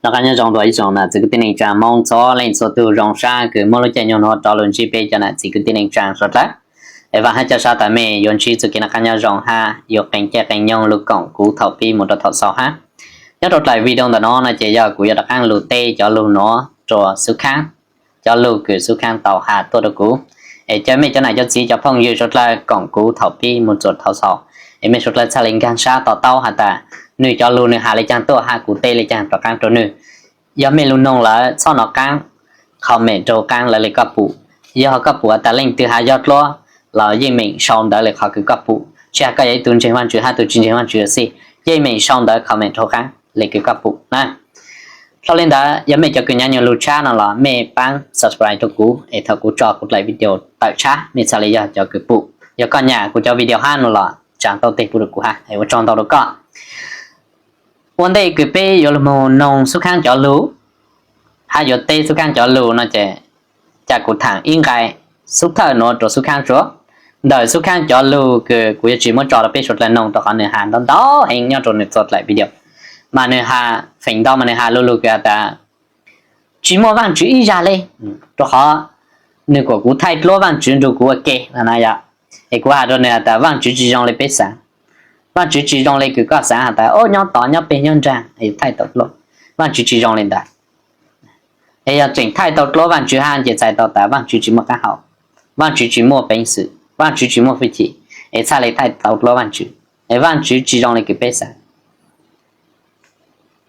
Noj qab nyob zoo rau ib tsoom nam txiv kwv tij neej tsaa Moob txhua leej txhua tug, zoo sab kws muaj lub caij nyoog nuav rov lug ntsib peb cov nam txiv kwv tij neej tsaa suav dlawg. Es vaam hab ca sab tas mej yuav ntsib txuj kev noj qab nyob zoo hab yuav qee caij qee nyoog lug koom kuv thaum pib mus rau thaum xaus hab. Nyob rau dlaim video ntawm no no ces yog kuv yuav rov qaab lug teb cov lug nuav rua Xub Khaab, cov lug kws Xub Khaab tau has tuaj rua kuv. Es ca mej cov nam cov txiv cov phooj ywg suav dlawg koom kuv thaum pib mus txug thaum xaus, es mej suav dlawg txhaj le nkaag sab to taub has tas nwg cov lug nwg has le caag tuaj hab kuv teb le caag rov qaab rua nwg. Yog mej lug noog lawm txhob nov qaab, comment rua qaab lawv le koj pum. Yog koj pum has tas leej twg has yog dluab los yeej meem sau ntawv le qhov kws koj pum, tsi has koj yog ib tug ntseeg Vaajtswv hab tug tsi ntseeg Vaajtswv xwb, yeej meem sau ntawv comment rua qaab le kws koj pum na. Dlhau le ntawd yog mej cov kws nyuav nyuas lug tshab no los mej paab subscribe rua kuv es thaum kuv tso kuv dlaim video tawm tshab mej txhaj le yog cov kws pum. Yog koj nyam kuv cov video hab no los tsaa tau teg pub rua kuv hab, ua tsaug ntau rua koj. Ua ntej kws peb yuav lug moog noog Xub Khaab cov lug hab yuav teb Xub Khaab cov lug no ces ca kuv thaam ib nqai xub thawj nuav rua Xub Khaab tso. Ntawm Xub Khaab cov lug kws kuv yuav tsi muab tso rua peb suav dlawg noog rua qhov nwg has ntau ntau heev nyob rua nwg txhua dlaim video. Mas nwg has feem ntau mas nwg has lu lug kws has tas tsi muaj Vaajtswv ib zag le, rua qhov nwg kuas kuv thaij dluab Vaajtswv nrug kuv ua ke no na yog. Es kuv has rua nwg has tas Vaajtswv tsi zoo le peb xaav. Vaajtswv tsi zoo le kws koj xaav has tas o nyob tod nyob peg nyob nraag thaij tau dluab. Vaajtswv tsi zoo le ntawd. Es yog tseem thaij tau dluab Vaajtswv hab ces txhais tau tas Vaajtswv tsi muaj qaab hau, Vaajtswv tsi muaj peev xwm, Vaajtswv tsi muaj fwj chim, es txhaj le thaij tau dluab Vaajtswv. Es Vaajtswv tsi zoo le kws peb xaav.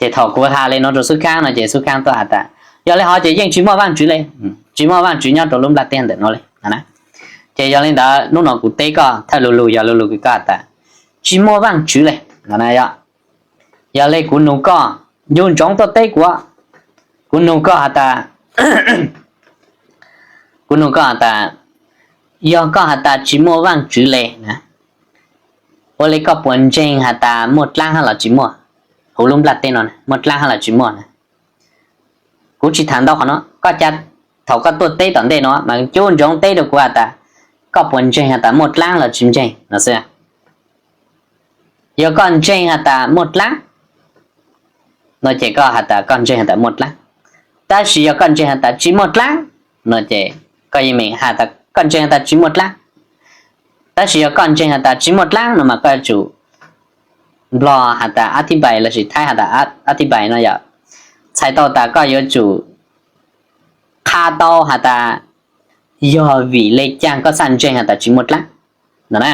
Ces thaum kuv has le nuav rua Xub Khaab no ces Xub Khaab tuaj has tas yog le hov ces yeej tsi muaj Vaajtswv le, tsi muaj Vaajtswv nyob rua lub nplaj teb ntawm nuav le. Ces yog le ntawd nub no kuv teb koj thawj lu lug yog lu lug kws koj has tas tsi muaj Vaajtswv le no. Yog le kuv nug koj, ncu ntsoov tuaj teb kuv, kuv nug koj has tas, kuv nug koj has tas yog koj has tas tsi muaj Vaajtswv le na, ua le koj puas ntseeg has tas muaj dlaab hab los tsi muaj? Huv lub nplaj teb no muaj dlaab hab los tsi muaj na? Kuv tsi thaam ntau qhov no, koj ca, thaum koj tuaj teb tom ntej no mas ncu ntsoov teb rua kuv has tas koj puas ntseeg has tas muaj dlaab los tsi ntseeg no xwb. Yog koj ntseeg has tas muaj dlaab no ces koj has tas koj ntseeg has tas muaj dlaab. Tab sis yog koj ntseeg has tas tsi muaj dlaab no ces koj yeej meem has tas koj ntseeg has tas tsi muaj dlaab. Tab sis yog koj ntseeg has tas tsi muaj dlaab no mas koj yuav tsum, Nplog has tas a thib npais lossis Thaib has tas a thib npais no yog, txhais tau tas koj yuav tsum qha tau has tas yog vim le caag koj txhaj ntseeg has tas tsi muaj dlaab no na.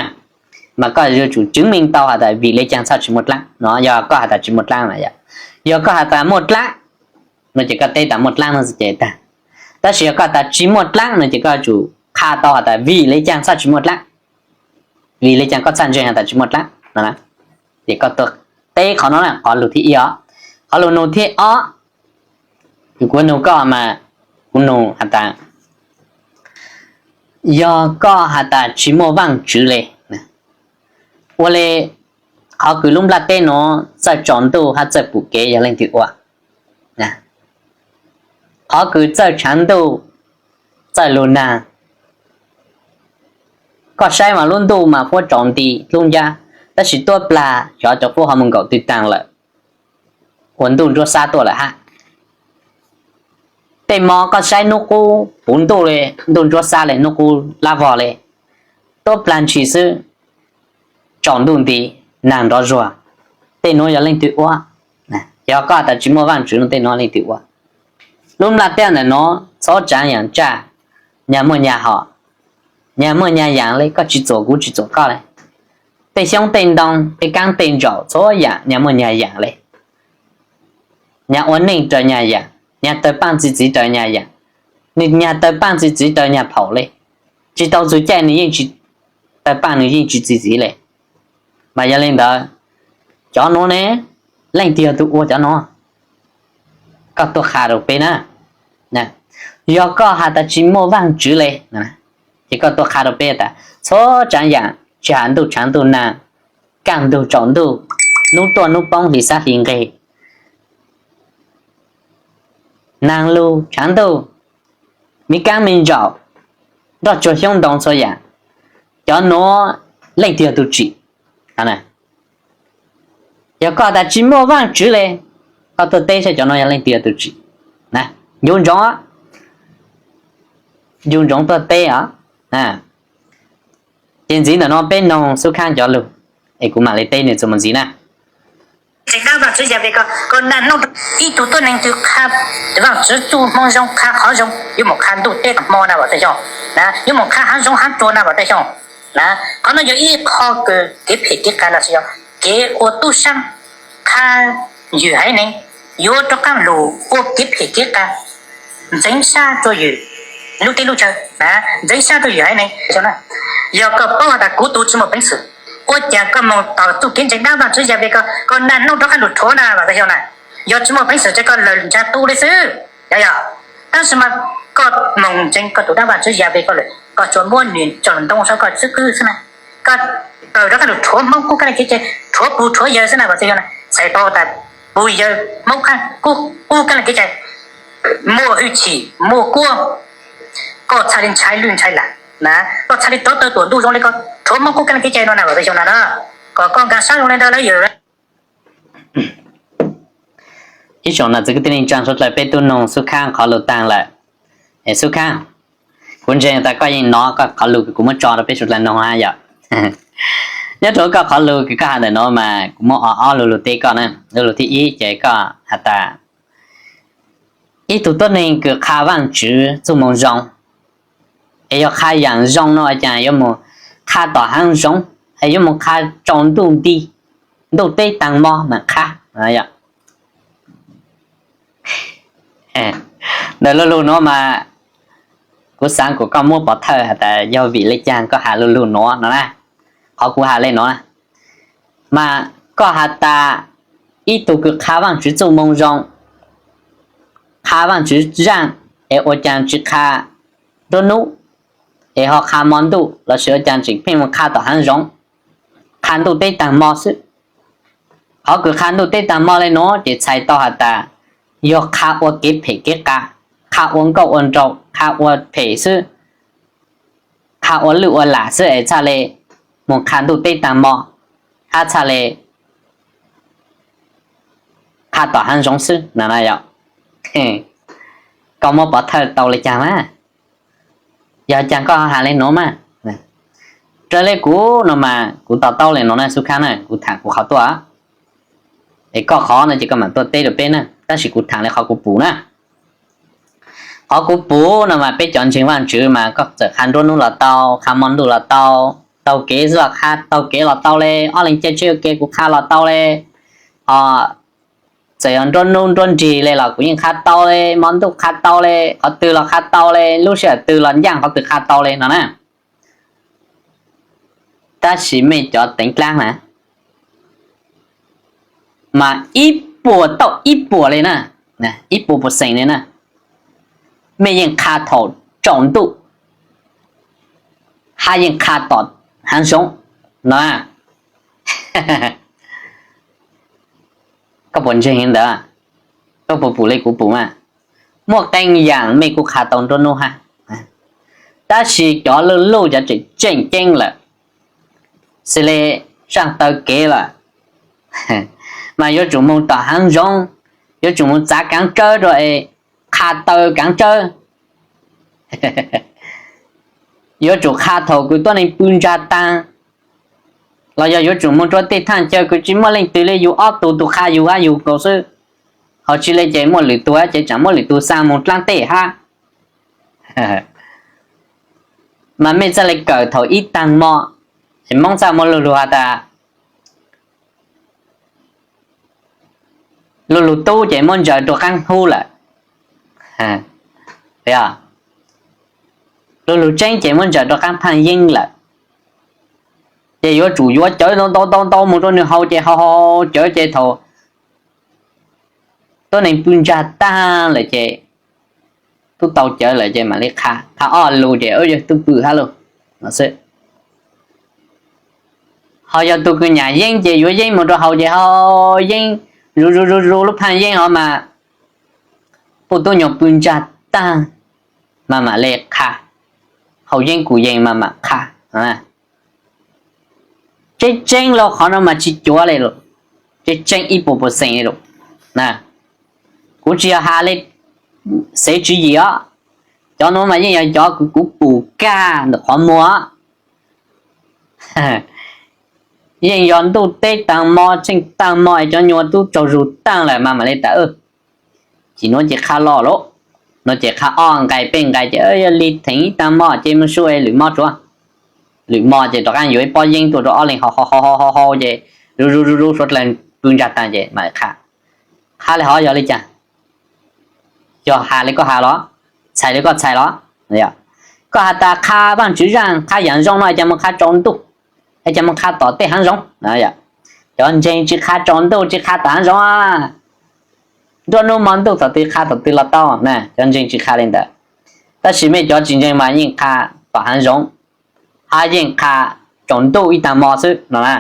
Mas koj yuav tsum chứng minh tau has tas vim le caag txhaj tsi muaj dlaab no yog koj has tas tsi muaj dlaab na yog. Yog koj has tas muaj dlaab no ces koj teb tas muaj dlaab no ces tag. Tab sis yog koj has tas tsi muaj dlaab no ces koj yuav tsum qha tau has tas vim le caag txhaj tsi muaj dlaab, vim le caag koj txhaj ntseeg has tas tsi muaj dlaab no. Ces koj tuaj teb qhov no na, qhov lug thib ib os. Qhov lug nug thib ob, kuv nug koj mas, kuv nug has tas yog koj has tas tsi muaj Vaajtswv le, ua le qhov kws lub nplaj teb nuav txawj tsaus ntuj hab txawj pum kev yog leej twg ua? Qhov kws txawj tshaav ntuj, txawj lug naag, koj saib mas lub ntuj mas huab tsaus nti dlub ncab, tab sis tuab plag xyov cov huab ho mus nkaum twg taag lawm, ua ntuj ntsuab xab tuaj lawm hab. Tej mo koj saib nub qub puv ntuj le, ntuj ntsuab xab le, nub qub lab vog le, tuab plag ntshis xwb, tsaus ntuj nti, naag nrov zuag. Tej nuav yog leej twg ua? Yog koj has tas tsi muaj Vaajtswv no tej nuav leej twg ua? Lub nplaj teb ntawm nuav txhua tsaav yaam tsaj, nyag muaj nyag hom, nyag muaj nyag yaam le, koj tsi txuam kuv tsi txuam koj le. Tej xyoob tej ntoo, tej kaab tej ntsaum, txhua yaam nyag muaj nyag yaam le. Nyag ua neej raws nyag yaam, nyag tawg paaj txi txiv raws nyag yaam, nwg nyag tawg paaj txi txiv raws nyag phaum le. Tsi tau txug caij nwg yeej tsi tawg paaj, nwg yeej tsi txi txiv le. Mas yog le ntawd, cov nuav ne, leej twg yog tug ua cov nuav? Koj tuaj qha rau peb na. Yog koj has tas tsi muaj Vaajtswv le, ces koj tuaj qha rau peb tas txhua tsaav yaam, tsi has ntuj tshaav ntuj naag, kaaj ntug tsaus ntuj, nub tuaj nub poob hli xab hli nqeg, naag lug tshaav ntuj, me kaab me ntsaum, nroj tsuag xyoob ntoo txhua yaam, cov nuav leej twg yog tug tsim? Yog koj has tas tsi muaj Vaajtswv le, Koj tuaj teb saib cov no yog leej twg yog tus tsim na. Ncu ntsoov, ncu ntsoov tuaj teb os. Ces ntxiv ntawm no peb noog Xub Khaab cov lug, es kuv mam li teb nws txuas mus ntxiv na. Ntseeg dab Vaajtswv yog vim ko, koj naj nub ib tug tuab neeg twg qha Vaajtswv txuj moo zoo, qha qhov zoo, yuav mus qha ntuj teb hmo na vam tag xyoo, yuav mus qha haav zoov haav tsuag na vam tag xyoo. Qhov no yog ib qho kws kev phem kev qias los sis yog kev ua tub saab qha ywg haiv neeg, yuav rov qaab lug ua kev phem kev qias, ntxeev sab rua ywg lub teb lub chaw, ntxeev sab rua ywg haiv neeg. Yog koj paub has tas kuv tug tsi muaj peev xwm, ua caag koj moog tawm txuj kev ntseeg dab Vaajtswv yog vim ko, koj naj nub rov qaab lug rhuav na vam tag xyoo na. Yog tsi muaj peev xwm ces koj lawm ntsag tu le xwb. Yog, yog, tab sis mas koj moog ntseeg koj tug dab Vaajtswv yog vim ko lawm, koj tsuas muab nwg coj lug ntoo saum koj xwb qwb xwb na. Koj tawm rov qaab lug rhuav Hmoob qub kaab le kev cai, rhuav puj rhuav yawg xwb na vam tag xyoo na. Txhais tau tas puj yawg Hmoob qub kaab le kev cai, muaj hwj chim muaj kuab, koj txhaj le ntshai lwj ntshai lam na, koj txhaj le rov taw tuam ntuj zoo le koj rhuav Hmoob qub kaab le kev cai no na vam tag xyoo na na. Kom koj nkaag sab zoo le ntawd lawm yawg. Ib tsoom nam txiv kwv tij neej tsaa suav dlawg, peb tub noog Xub Khaab qhov lug taag lawm. Xub Khaab, kuv ntseeg tas koj yeej nov koj qhov lug kws kuv muab tso rau peb suav dlawg noog hab yom. Nyob rau koj qhov lug kws koj has ntawm nuav mas kuv muab ob, ob lu lug teb koj na. Lu lug thib ib ces koj has tas ib tug tuab neeg kws qha Vaajtswv txuj moo zoo, es yog qha yaam zoo no ua caag yuav mus qha tom haav zoov, es yuav mus qha tsaus ntuj nti, ntuj teb taag mo mas qha. Ntawm lu lug nuav mas kuv xaav kuas koj muab pov thawj has tas yog vim le caag koj has lu lug nuav no na. Qhov kuv has le nuav na, mas koj has tas ib tug kws qha Vaajtswv txuj moo zoo, qha Vaajtswv zaaj, es ua caag tsi qha nruab nub, es ho qha mo ntuj los sis ua caag tseem pheej mus qha tom haav zoov, qha ntuj teb taag mo xwb. Qhov kws qha ntuj teb taag mo le nuav ces txhais tau has tas yog qha ua kev phem kev qias, qha ua nkauj ua nraug, qha ua phem xwb, qha ua lwj ua lam xwb es txhaj le mus qha ntuj teb taag mo, hab txhaj le qha tom haav zoov xwb no na yom. Koj muab pov thawj tau le caag mas? Yog caag koj has le nuav mas? Raws le kuv no mas kuv to taub le nuav na Xub Khaab na, kuv thaam kuv qhov tuaj, es koj qhov no ces koj mam tuaj teb rau peb na, tab sis kuv thaam le qhov kuv pum na. Qhov kuv pum no mas peb cov ntseeg Vaajtswv mas koj txawm qha nruab nub los tau, qha mo ntuj los tau, taug kev xwb los qha, taug kev los tau le, ob leeg caij tsheb ua ke kuv qha los tau le, ho txawm yog nruab nub nruab nrig le los kuv yeej qha tau le, mo ntuj qha tau le, qhov twg los qha tau le, lub sij hawm twg los ncaaj qhov twg qha tau le no na. Tab sis mej cov teev dlaab na, mas ib puas tauj ib puas le na, ib puas puas xeem le na, mej yeej qha thaum tsaus ntuj, hab yeej qha tom haav zoov no. Koj puas ntseeg ntawd? Koj puas pum le kuv pum mas? Muaj qee yaam mej kuj qha tau nruab nub hab, tab sis cov luj luj cov tseem tseem ceeb lawm, xws le zaaj taw kev lawm, mas yuav tsum moog tom haav zoov, yuav tsum moog txav kaav tsawb rua es qha taw kaav tsawb. Yuav tsum qha thaum kws tuab neeg pw ntsag taag, los yog yuav tsum moog rua tej thaaj chaw kws tsi muaj leej twg le, yug ob tug, tug qha yug hab yug nkaus xwb, ho tsi le ces muaj lwm tug hab ces tsaam muab lwm tug xaa moog dlaab teb hab. Mas mej txhaj le kawm thaum ib taag mo, es Moob txhaj muaj luj lug has tas, luj lug tub ces muab ntsaws rua qaab hub lawm, luj lug tseeb ces muab ntsaws rua qaab phaaj yeeb lawm. Ces yuav tsum yuav cawv ntau ntau ntau ntau moog rua nwg haus ces haus haus cawv ces thaum tuab neeg pw ntsag taag lawm ces tub tau cawv lawm ces maam le qha, qha ob lug ces yog tub pw hab lug no xwb. Ho yog tug kws nyam yeeb ces yuav yeeb moog rua haus ces haus yeeb, zuj zuj zuj zuj lub phaaj yeeb hov mas puj tub nyuas pw ntsag taag mas maam le qha, haus yeeb kuv yees mas maam qha. Tseeb tseeb lauj, qhov no mas tsi cuav le lawm, tseeb tseeb ib puas puas xeem le lawm na. Kuv tsis yog has li xev tswv yim os, cov nuav mas yeej yog cov kuv pum kag ntawm qhov muag. Yeej yog ntuj teb taag mo tsheej taag mo es cov nyuas tub tsaug zug taag lawm mas mam li tas, chim nuav ces qha loj lauj, nuav ces qha ob nqai peb nqai ces yog li theem ib taag mo ces moog su lwm mo tsuav, lwm mo ces rov qaab yuav ib pob yeeb tuaj rua ob leeg hau hau hau ces zuj zuj zuj zuj suav dlawg pw ntsag taag ces mam qha. Qha le hov yog li cas? Yog has li koj has los, txhais li koj txhais los? Koj has tas qha Vaajtswv zaaj, qha yaam zoo no es ca moog qha tsaus ntuj, es ca moog qha tom tej haav zoov. Cov ntseeg tsis qha tsaus ntuj tsis qha tom haav zoov, nruab nub mo ntuj thaum twg qha thaum twg los tau na, cov ntseeg tsis qha li ntawd. Tab sis mej cov tsis ntseeg mas yeej qha tom haav zoov, hab yeej qha tsaus ntuj ib taag mo xwb no na.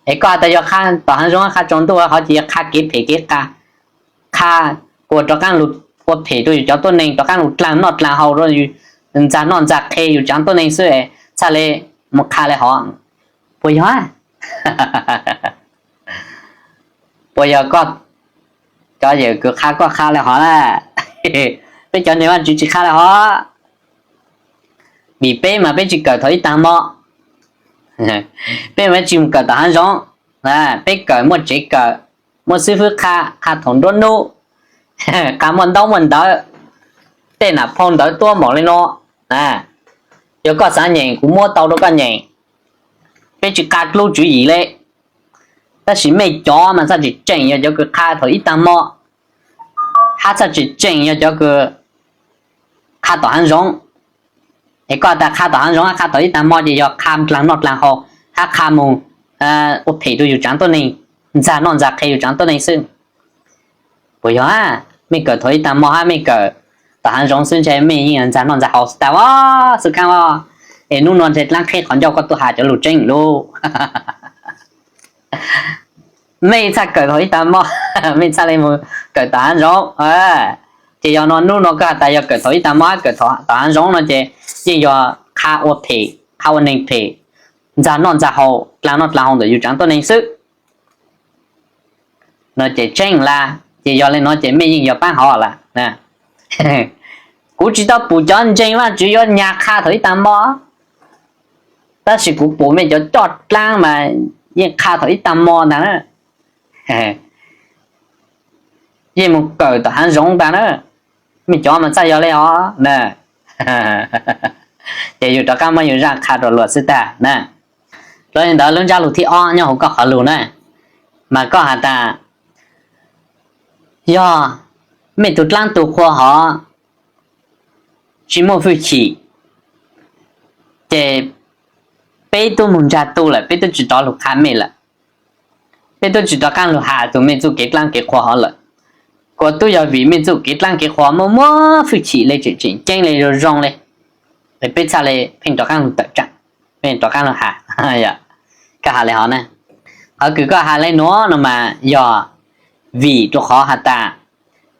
Es koj has tas yog qha tom haav zoov qha tsaus ntuj hov ces yog qha kev phem kev qha, qha kuas rov qaab lug ua phem rua yus cov tuab neeg, rov qaab lug dlaag noj dlaag haus, ntxag noj ntxag qhe yus tsaav tuab neeg xwb es txhaj le mus qha le hov. Puas yog? Puas yog koj cov yawm kws qha koj qha le hov na? Peb cov ntseeg Vaajtswv tsis qha le hov, vim peb mas peb tsis kawm thaum ib taag mo, peb mas peb tsis mus kawm tom haav zoov, peb kawm muaj tsev kawm, muaj xib fwb qha, qha thaum nruab nub, qha muaj ntaub muaj ntawv, tej nam phoo ntawv tuab npaum le nuav. Yog koj xav nyeem kuv muab tau rua koj nyeem, peb tsis qha dlub tswv yim le. Tab sis mej cov mas txhaj tsis tseem yog cov kws qha thaum ib taag mo, hab txhaj tsis tseem yog cov kws qha tom haav zoov. Es koj has tas qha tom haav zoov hab qha thaum ib taag mo ces yog qha dlaag noj dlaag haus hab qha mus ua phem rua yus tsaav tuab neeg, ntxag noj ntxag qhe yus tsaav tuab neeg xwb. Puas yog? Mej kawm thaum ib taag mo hab mej kawm tom haav zoov xwb ntshe mej yeej ntxag noj ntxag haus tag xwb khaab os. Es nub nua ntshe dlaab qheb qhov ncauj koj tuaj has cov lug tseeb lug. Mej txhaj kawm thaum ib taag mo, mej txhaj le mus kawm tom haav zoov. Ces yog nub nua koj has tas yog kawm thaum ib taag mo hab kawm tom haav zoov no ces yeej yog qha ua phem, qha ua neeg phem, ntxag noj ntxag haus, dlaag noj dlaag haus ntawm yus tsaav tuab neeg xwb no ces tseeb lawm. Ces yog le nuav ces mej yeej yog paab hov lawm. Kuv tsis tau pum cov ntseeg Vaajtswv yuav nyag qha thaum ib taag mo, tab sis kuv pum mej cov coj dlaab mas yeej qha thaum ib taag mo ntag na. Yeej mus kawm tom haav zoov ntag na. Mej cov mas txhaj yog le hov na. Ces yus rov qaab muab yus zaaj qha rua luag xwb tag na. Dlua li ntawd lub ntsab lug thib ob nyob huv koj qhov lug na, mas koj has tas yog mej tug dlaab tug qhua hov tsis muaj hwj chim, ces peb tub moog ntsag tu lawm, peb tub tsis rov lug qha mej lawm, peb tub tsis rov qaab lug has tug mej txuj kev dlaab kev qhua hov lawm. Kuas tub yog vim mej txuj kev dlaab kev qhua muaj muaj hwj chim le, tseem tseem ceeb le, zoo zoo le, es peb txhaj le pheej rov qaab lug tawm tsaam, pheej rov qaab lug has. Koj has le hov na, qhov kws koj has le nuav no mas yog vim rua qhov has tas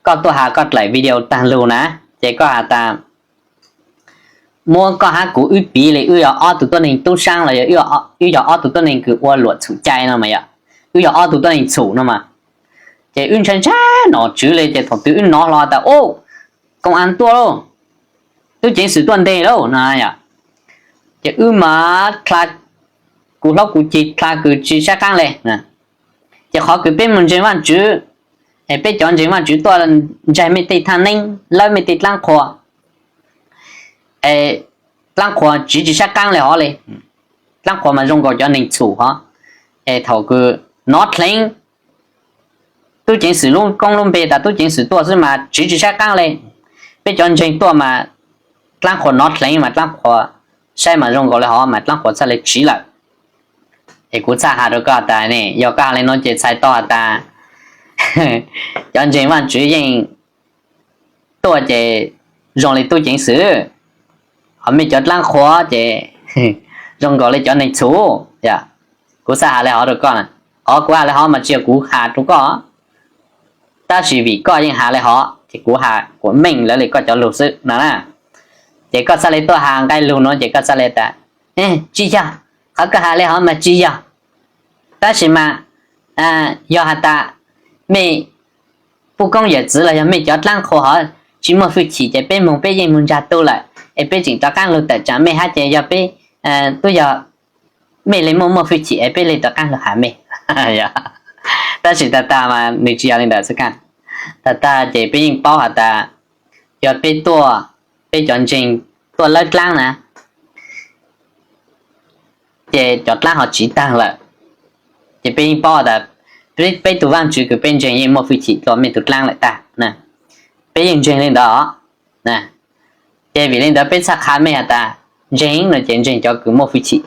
koj tuaj has koj dlaim video taag lug na, ces koj has tas muab koj hab kuv wb piv le wb yog ob tug tuab neeg tub saab los yog wb yog ob tug tuab neeg kws ua luam txhum cai no mas yog, wb yog ob tug tuab neeg txhum no mas, ces wb ntshai ntshai nom tswv le, ces thaum twg wb nov hlo tas u, koo as tuaj lauj, tub ceev xwm tuaj nteg lauj no, ces wb mas dlha, kuv hlaub kuv ceg dlha kws tsis saib qaab le. Ces qhov kws peb mus ntseeg Vaajtswv, es peb cov ntseeg Vaajtswv tuaj ntsaig mej tej thaaj neeb, lawb mej tej dlaab qhua, dlaab qhua tsiv tsis saib qaab le hov le. Dlaab qhua mas zoo nkaus cov neeg txhum hov, es thaum kws nov dleev tub ceev xwm lub koob lub npe tas tub ceev xwm tuaj xwb mas tsiv tsis saib qaab le. Peb cov ntseeg tuaj mas dlaab qhua nov dleev mas dlaab qhua saib mas zoo nkaus le hov mas dlaab qhua txhaj le tsiv lawm. Es kuv txhaj has rua koj tas ne, yog koj has le nuav ces txhais tau has tas cov ntseeg Vaajtswv yeej tuaj ces zoo le tub ceev xwm, ho mej cov dlaab qhua ces zoo nkaus le cov neeg txhum. Kuv txhaj has le hov rua koj, qhov kuv has le hov mas tsis yog kuv has rua koj, tab sis vim koj yeej has le hov ces kuv has kuas meej lawv le koj cov lug xwb no na. Ces koj txhaj le tuaj has nqai lug nuav ces koj txhaj le tas tsis yog, qhov koj has le hov mas tsis yog. Tab sis mas yog has tas mej kuj koob yawm txwv los yog mej cov dlaab qhua hov tsis muaj fwj chim ces peb moog peb yeej moog ntsag tu lawm, es peb tseem rov qaab lug tawm tsaam mej hab ces yog peb tub yog mej le muaj muaj fwj chim es peb le rov qaab lug has mej. Tab sis tag tag mas nws tsis yog le ntawd xwb ka. Tag tag ces peb yeej paub has tas yog peb tuaj, peb cov ntseeg tuaj lawb dlaab na, ces cov dlaab ho tsiv taag lawm, ces peb yeej paub tas peb tug Vaajtswv kws peb ntseeg yeej muaj fwj chim dlua mej tug dlaab lawm tag. Peb yeej ntseeg le ntawd os. Ces vim le ntawd peb txhaj qha mej has tas ntseeg no ces ntseeg cov kws muaj fwj chim,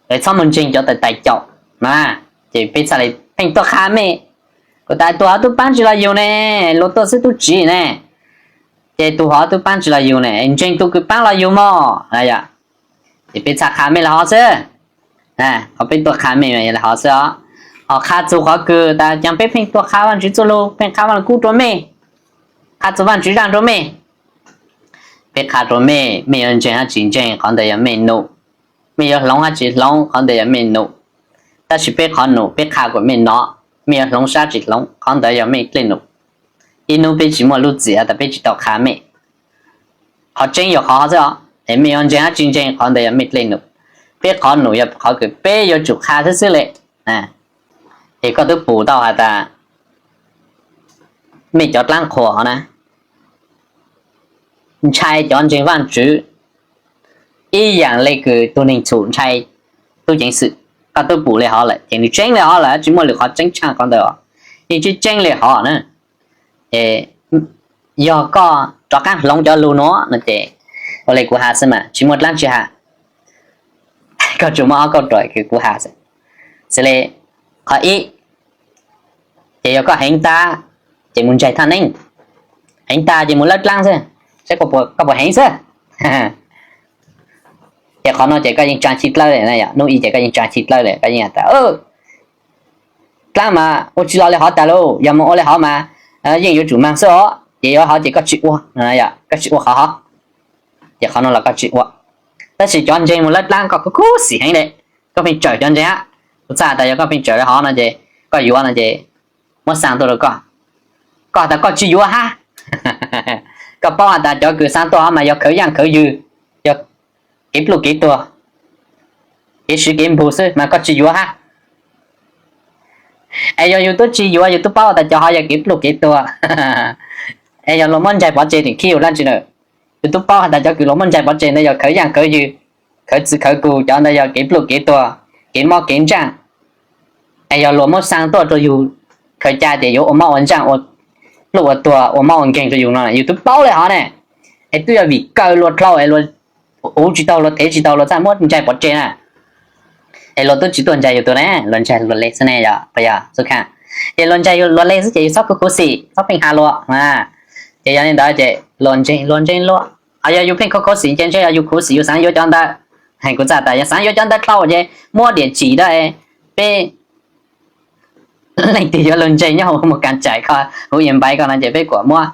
txhob moog ntseeg cov tawv tais caum na. Ces peb txhaj le pheej tuaj qha mej, kuv tas tus hov tub paab tsi los yug ne, luag tuaj xwb tub tsi ne, ces tus hov tub paab tsi los yug ne, ntseeg tus kws paab los yug mog. Ces peb txhaj qha mej le hov xwb. Qhov peb tuaj qha mej le hov xwb os. Ho qha txug qhov kws tas caag peb pheej tuaj qha Vaajtswv txuj lug, pheej qha Vaaj Lug Kub rua mej, qha txug Vaajtswv zaaj rua mej. Peb qha rua mej, mej yuav ntseeg hab tsis ntseeg qhov ntawd yog mej num, mej yuav hloov hab tsis hloov qhov ntawd yog mej num. Tab sis peb qhov num peb qha kuas mej nov, mej yuav hloov sab tsis hloov qhov ntawd yog mej dlej num. Ib nub peb tsis muaj lub txim has tas peb tsis tau qha mej. Qhov tseeb yog qhov xwb os, es mej yuav ntseeg hab tsis ntseeg qhov ntawd yog mej dlej num. Peb qhov num yog qhov kws peb yuav tsum qha xwb xwb le. Es koj twb pum tau has tas mej cov dlaab qhua hov na ntshai cov ntseeg Vaajtswv ib yaam le kws tug neeg txhum ntshai tub ceev xwm. Koj twb pum le hov lawm ces nws tseeb le hov lawm, tsis muaj lwm qhov tseeb tshaaj qhov ntawd os. Yeej tseeb tseeb le hov na. Yog koj rov qaab hloov cov lug nuav no ces ua le kuv has xwb mas tsis muaj dlaab tsi has. Koj tsuas muaj ob kauj ruam kws kuv has xwb. Xws le qhov ib, ces yog koj heev tag ces mus ntsaig thaj neeb, heev tag ces mus lawb dlaab xwb, saib koj puas heev xwb. Ces qhov no ces koj yeej tsaa chi dlawb le, nub ib ces koj yeej tsaa chi dlawb le, koj yeej has tas dlaab mas ua tsis los le hov tag lauj, yog mus ua le hov mas yeej yuav tsum maag xwb os, ces yuav hov ces koj tsis ua, koj tsis ua qhov hov, ces qhov no los koj tsis ua. Tab sis cov ntseeg mus lawb dlaab koj khuv khuv xim heev le, koj pheej tsawm cov ntseeg hab. Kuv txhaj has tas yog koj pheej tsawm le hov no ces koj yuav no ces muab xaa tuaj rau koj, koj has tas koj tsis yuav hab. Koj paub has tas cov kws xaa tuaj hov mas yog khawv yaaj khawv ywg, yog kev pluj kev tuag, kev siv kev npug xwb mas koj tsis yuav hab. Es yog yus tub tsis yuav, yus tub paub tas cov hov yog kev pluj kev tuag, es yog luag muab ntsaig pov tseg tseem khib yus dlaab tsi na. Yus tub paub has tas cov kws luag muab ntsaig pov tseg ntawd yog khawv yaaj khawv ywg, khawv txwv khawv kug, cov ntawd yog kev pluj kev tuag, kev mob kev ntsaaj. Es yog luag muab xaa tuaj rau yus khaws ca ces yuav ua mob ua ntsaaj, pluj ua tuag, ua mob ua nkeeg rau yus no, yus tub paub le hov ne. Es twb yog vim kawg luag dlhau es luag uv tsis tau, luag thev tsis tau, luag txhaj muab ntsaig pov tseg na. Es luag tub tsis tuaj ntsaig yus tus ne, luag ntsaig luag le xwb ne, yog puas yog Xub Kha? Ces luag ntsaig luag le xwb ces yus txhob khuv khuv xim, txhob pheej has luag. Ces yog li ntawd ces luag ntseeg luag ntseeg luag, ho yog yus pheej khuv khuv xim ces ntshe yog yus khuv xim yus xaav yuav cov ntawd. Kuv txhaj tas yog xaav yuav cov ntawd dlhau ces muab diam tsim rau peb leej twg yuav luag ntseeg nyob hauv mus kav tsam koj huv yam npaiv koj no ces peb kuam muab,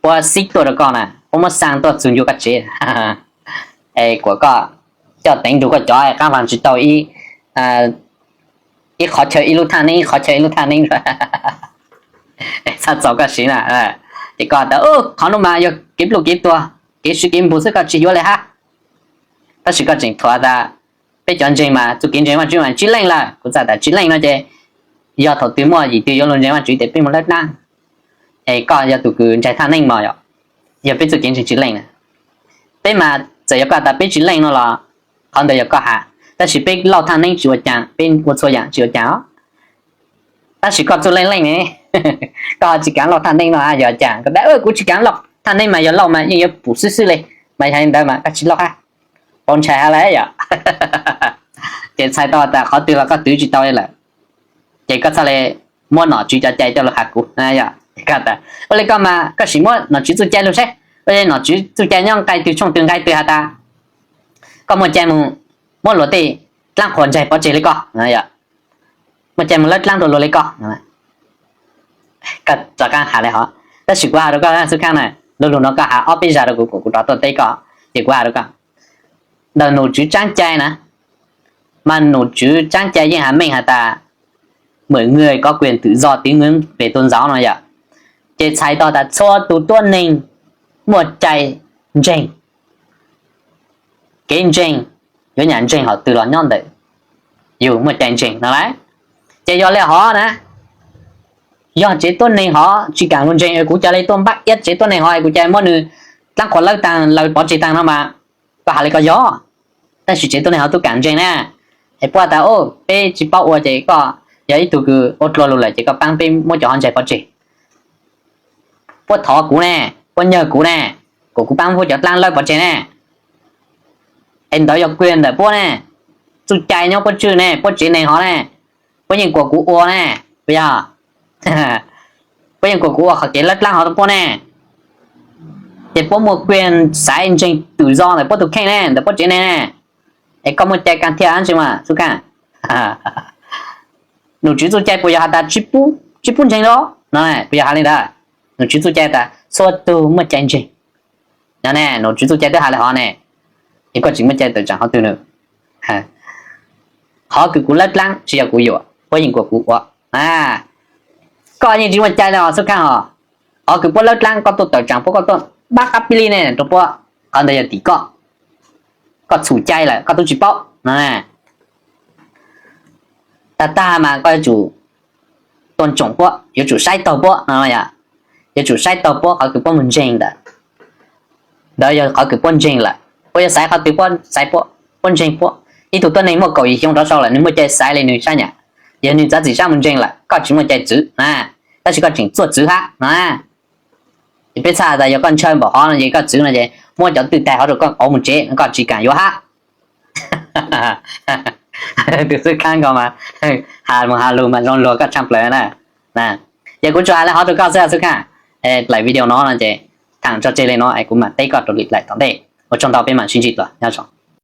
puab xib tuaj rau koj na, puab muab xaa tuaj txug ncua koj tsev, es kuam koj coj teev nrug koj cov qaab vaag tsis tau ib qhov chaw ib lub thaj neeb, ib qhov chaw ib lub thaj neeb, txhaj txaus koj siv na. Ces koj tas qhov nuav mas yog kev pluj kev tuag, kev siv kev npug xwb, koj tsis yuav le hab. Tab sis koj tseem thuam tas peb cov ntseeg mas txuj kev ntseeg Vaajtswv mas tsis leej lawm. Kuv txhaj tas tsis leej no ces yog thaum twg muaj yim twg yuav luag ntseeg Vaajtswv ces peb mus lawb dlaab, es koj yog tus kws ntsaig thaj neeb mog, yog peb txuj kev ntseeg tsis leej na. Peb mas txawm yog koj tas peb tsis leej no los qhov ntawd yog koj has, tab sis peb lauj thaj neeb tsis ua caag, peb ua txhua yaam tsis ua caag os. Tab sis koj txuj leej leej ne, koj tsis kaav lauj thaj neeb no yog caag? Koj tas kuv tsis kaav lauj thaj neeb mas yog lauj mas yeej yuav pum xwb xwb le, mas yog li ntawd mas koj tsis lauj hab, paub ntshai hab lawm yog. Ces txhais tau tas qhov twg los koj twv tsis tau li lawm. Ces koj txhaj le muab nom tswv cov cai coj lug has kuv. Ua le koj mas koj sim muab nom tswv txuj cai lug saib, ua le nom tswv txuj cai nyob nqai twg tshooj twg nqai twg has tas koj muaj cai mus muab luag tej dlaab qhuas ntsaig pov tseg le koj, muaj cai mus lawb dlaab rau luag le koj. Koj rov qaab has le hov, tab sis kuv has rau koj Xub Khaab na, lu lug no koj has ob peb zag rau kuv, kuv rov tuaj teb koj. Ces kuv has rau koj, ntawm nom tswv tsaab cai na, mas nom tswv tsaab cai yeej has meej has tas mọi người có quyền tự do tín ngưỡng về tôn giáo no yom. Ces txhais tau tas txhua tus tuab neeg muaj cai ntseeg. Kev ntseeg yuav nyam ntseeg hom twg los nyob ntawm yus muaj cai ntseeg no lauj. Ces yog li hov na, yog tsev tuab neeg hov tsis kam mus ntseeg, kuv cia li tuaj npaj iab tsev tuab neeg hov, kuv cia li muab nws dlaab qhuas lawb taag, lawv pov tseg taag no mas, koj has li koj yog. Tab sis tsev tuab neeg hov tub kam ntseeg na, es puab tas, o, peb tsis paub ua ces koj yog ib tug kws ua dlua lug lawm ces koj paab peb muab cov hov ntsaig pov tseg. Puab thov kuv ne, puab nyawg kuv ne, kom kuv paab puab cov dlaab lawb pov tseg ne. Es ntawd yog kuas ntawm puab ne, txuj cai nyob puab tswj ne, puab tsev neeg hov ne, puab yeej kuas kuv ua ne, puas yog? Puab yeej kuas kuv ua qhov kev lawb dlaab hov rau puab ne. Ces puab muaj kuas xaiv ntseeg tự do ntawm puab tus kheej ne, ntawm puab tsev neeg ne. Es koj muaj cai kaaj thiaj dab tsi mas Xub Khaaj? Nom tswv txuj cai puas yog has tas tsis pub ntseeg los no? Puas yog has li ntawd? Nom tswv txuj cai tas txhua tug muaj cai ntseeg no ne, nom tswv txuj cai twb has li hov ne, es koj tseem muaj cai tawm tsaam qhov twg no? Qhov kws kuv lawb dlaab tsis yog kuv yuam, puab yeej kuas kuv ua. Koj yeej tsis muaj cai li os Xub Khaaj os. Qhov kws puab lawb dlaab koj tuaj tawm tsaam puab, koj tuaj pab qab pib li ne rau puab, qhov ntawd yog tim koj, koj txhum cai lawm koj tub tsis paub no. Tag tag mas koj yuav tsum tôn trọng puab, yuav tsum saib taug puab no, yuav tsum saib taug puab qhov kws puab mus ntseeg ntawd. Ntawd yog qhov kws puab ntseeg lawm, puab yuav xaiv qhov twg puab xaiv puab, puab ntseeg puab. Ib tug tuab neeg muaj kaum yim xyoo rov sau lawm nws muaj cai xaiv li nws sab nyam. Yog nws txav txim sab mus ntseeg lawm koj tsis muaj cai txwv na, tab sis koj tseem txuaj txwv hab no. Ces peb txhaj tas yog koj ntshaw npaum hov no ces koj txwv no ces muab cov twj taig hov rau koj qauv mus tsev, koj tsis kam yuav hab. Tus Xub Khaaj ko mas has mus has lug mas zoo luag koj tshaaj plaws na. Yog kuv tsuas has li hov rau koj xwb Xub Khaaj. Dlaim video no no ces thaam tso tseg li no es kuv mam teb koj rau lwm dlaim tom ntej. Ua tsaug ntau, peb mam sib ntsib dlua, nyob zoo.